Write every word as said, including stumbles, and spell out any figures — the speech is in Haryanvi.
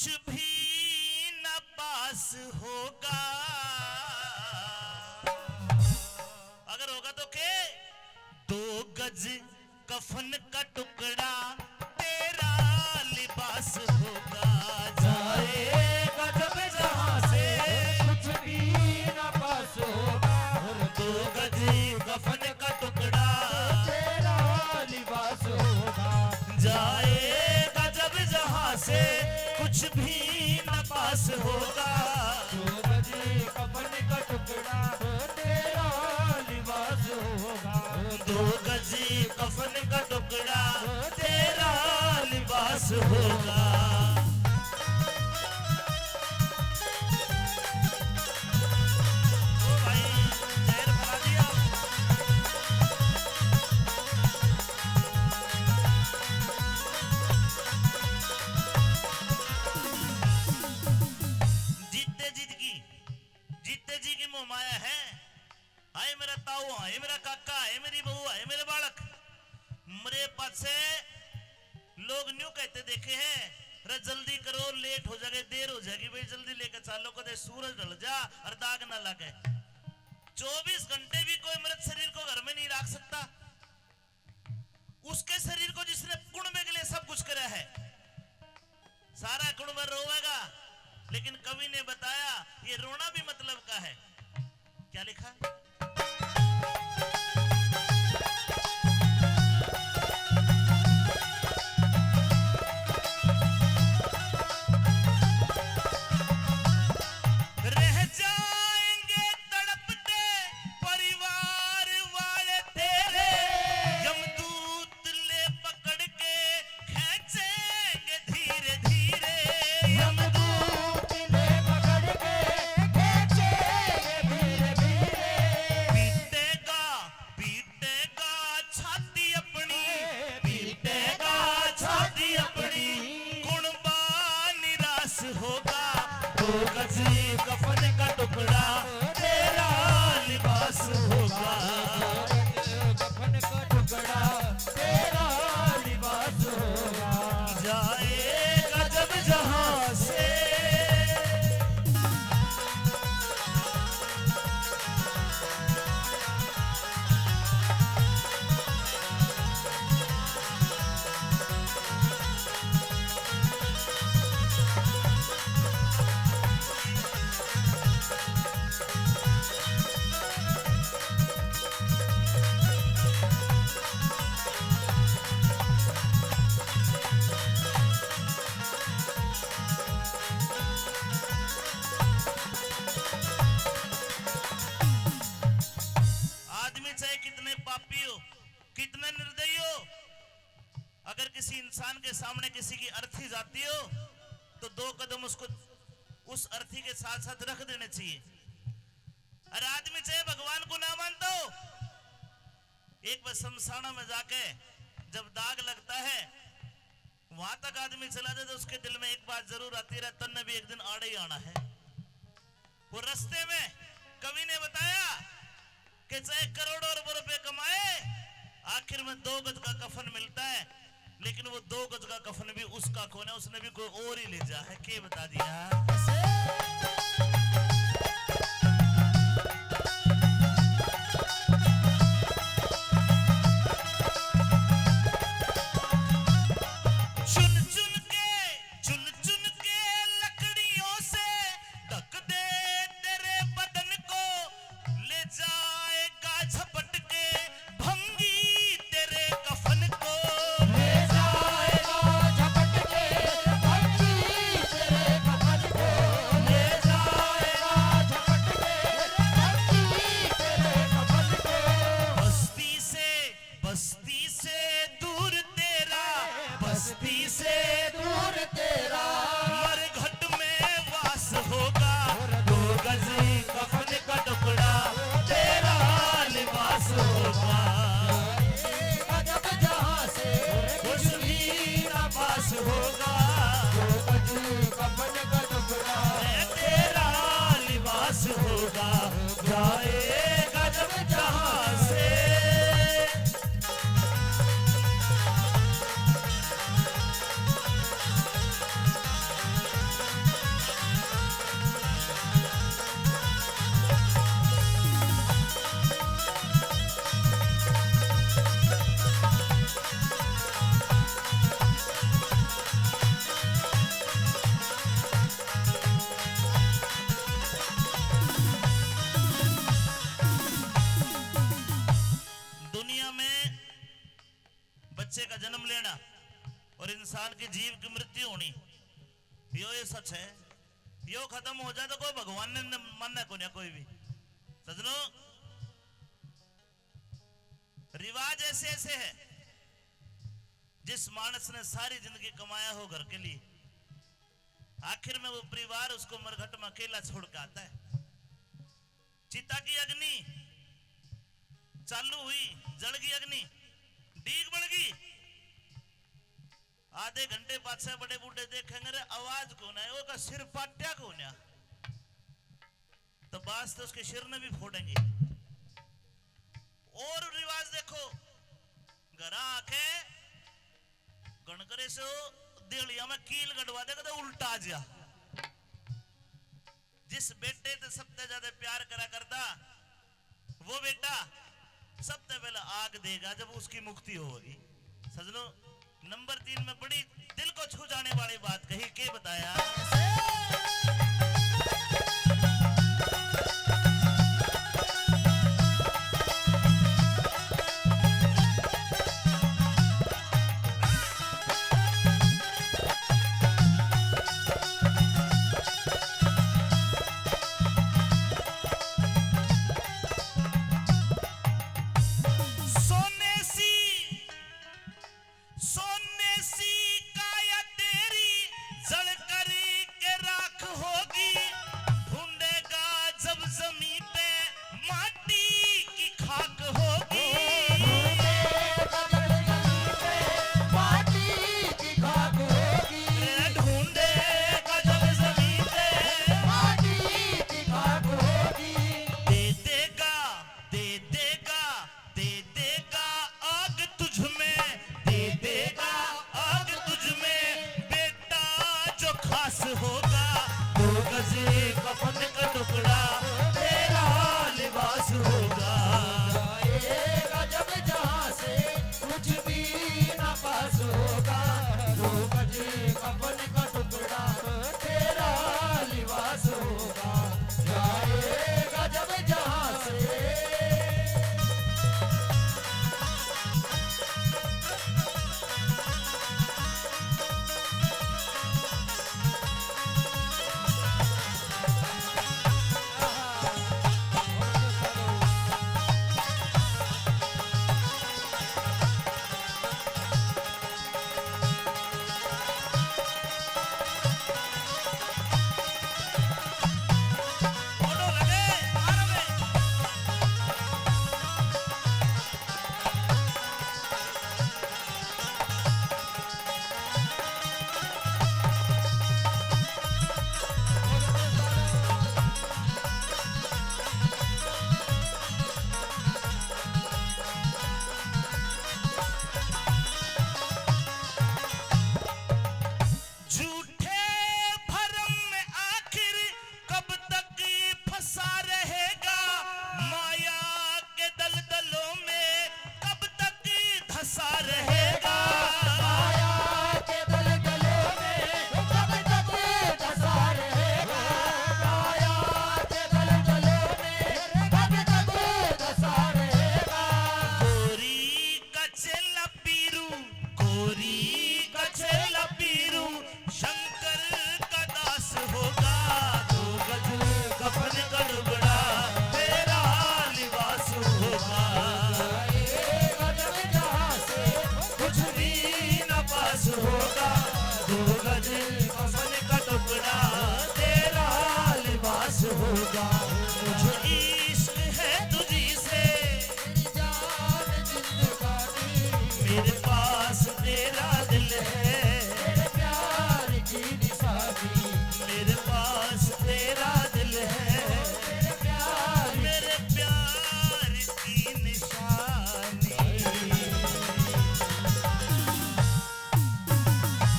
कुछ भी न पास होगा। अगर होगा तो के? दो गज कफन का टुकड़ा तेरा लिबास होगा। जाएगा जब जहां से कुछ भी न पास होगा। और दो गज कफन का टुकड़ा तेरा लिबास होगा। जाएगा जब जहां से कुछ भी न पास होगा। दो गज कफन का टुकड़ा तेरा लिबास होगा। दो गज कफन का टुकड़ा तेरा लिबास होगा। ओ भाई, जहर फैला दिया। जीते जीत की, जीते जी की मोह माया है। हाय मेरा ताऊ, हाय मेरा काका, हाय मेरी बहू, हाय मेरे बालक। मरे पाछे लोग न्यू कहते देखे हैं, "रे जल्दी करो, लेट हो जाएगा, देर हो जाएगी भाई, जल्दी लेके चालो, कदे सूरज ढल जा और दाग ना लगे।" चौबीस घंटे भी कोई मृत शरीर को घर में नहीं रख सकता। उसके शरीर को जिसने कुणबे के लिए सब कुछ करा है, सारा कुणबा रोवेगा, लेकिन कवि ने बताया, ये रोना भी मतलब का है। क्या लिखा? रह जाएंगे तड़पते परिवार वाले तेरे, यमदूत ले पकड़ के खींचेंगे धीरे धीरे। यमदूत ले पकड़ के खींचेंगे धीरे धीरे। पीटेगा, पीटेगा छाती अपनी, पीटेगा छाती अपनी, कुणबा निराश होगा। दो गज कफन का टुकड़ा तेरा लिबास होगा। कफन का टुकड़ा तेरा लिबास होगा। जाएगा जब जहां से। आदमी चाहे कितने पापी हो, कितने निर्दयी हो, अगर किसी इंसान के सामने किसी की अर्थी जाती हो, तो दो कदम उसको, उस अर्थी के साथ साथ रख देने चाहिए। और आदमी चाहे भगवान को ना मानता हो, एक बार शमशाना में जाके जब दाग लगता है, वहां तक आदमी चला जाए, तो उसके दिल में एक बात जरूर आती है, "तन्ने भी एक दिन आड़े ही आना है।" वो रास्ते में कवि ने बताया कि चाहे करोड़ों अरबों रुपए कमाए, आखिर में दो गज का कफन मिलता है, लेकिन वो दो गज का कफन भी उसका कौन है, उसने भी कोई और ही ले जा है। के बता दिया? चुन चुन के, चुन चुन के लकड़ियों से ढक दे तेरे बदन को, ले जाएगा झपट के भंगी तेरे कफन को। ले जाएगा झपट के भंगी तेरे कफन को। ले जाएगा झपट के भंगी तेरे कफन को। बस्ती से, बस्ती से दूर तेरा, बस्ती से दूर तेरा मरघट में वास होगा। दो गज कफन का टुकड़ा तेरा लिबास होगा। जब जहां से कुछ भी ना पास होगा। दो गज कफन का टुकड़ा तेरा लिबास होगा। जाएगा जब जहां से। इंसान की जीव की मृत्यु होनी, यो ये सच है। यो खत्म हो जाए तो कोई भगवान ने न-, माने कोन्या कोई भी। सजनो, रिवाज ऐसे ऐसे है, जिस मानस ने सारी जिंदगी कमाया हो घर के लिए, आखिर में वो परिवार उसको मरघट में अकेला छोड़ के आता है। चिता की अग्नि चालू हुई, जल गई अग्नि, डीग बन गई। आधे घंटे पाछे बड़े बूढ़े देखेंगे, रे आवाज कोन्या, ओका सिर पाट्या कोन्या, तो बास तो उसके सिर ने भी फोड़ेंगे। और रिवाज देखो, घर आके गणकरे से देलिया में कील गड़वा दे, कदे उल्टा आ जा। जिस बेटे ते सबसे ज्यादा प्यार करा करता, वो बेटा सबसे पहले आग देगा जब उसकी मुक्ति होगी। सजनो, नंबर तीन में बड़ी दिल को छू जाने वाली बात कही, के बताया? सोने सी, सोने सी काया तेरी जल कर के राख होगी। ढूंढेगा जब जमीन पे, माटी की खाक होगी। ढूंढेगा जब जमीन पे, माटी की खाक होगी। ढूंढेगा जब जमीन पे, माटी की खाक होगी। दे देगा, दे देगा, दे देगा आग तुझ में, दे देगा आग तुझ में, बेटा जो खास होगा। दो गज कफन का टुकड़ा तेरा लिबास होगा। जाएगा जब जहाँ से कुछ भी ना पास होगा। दो गज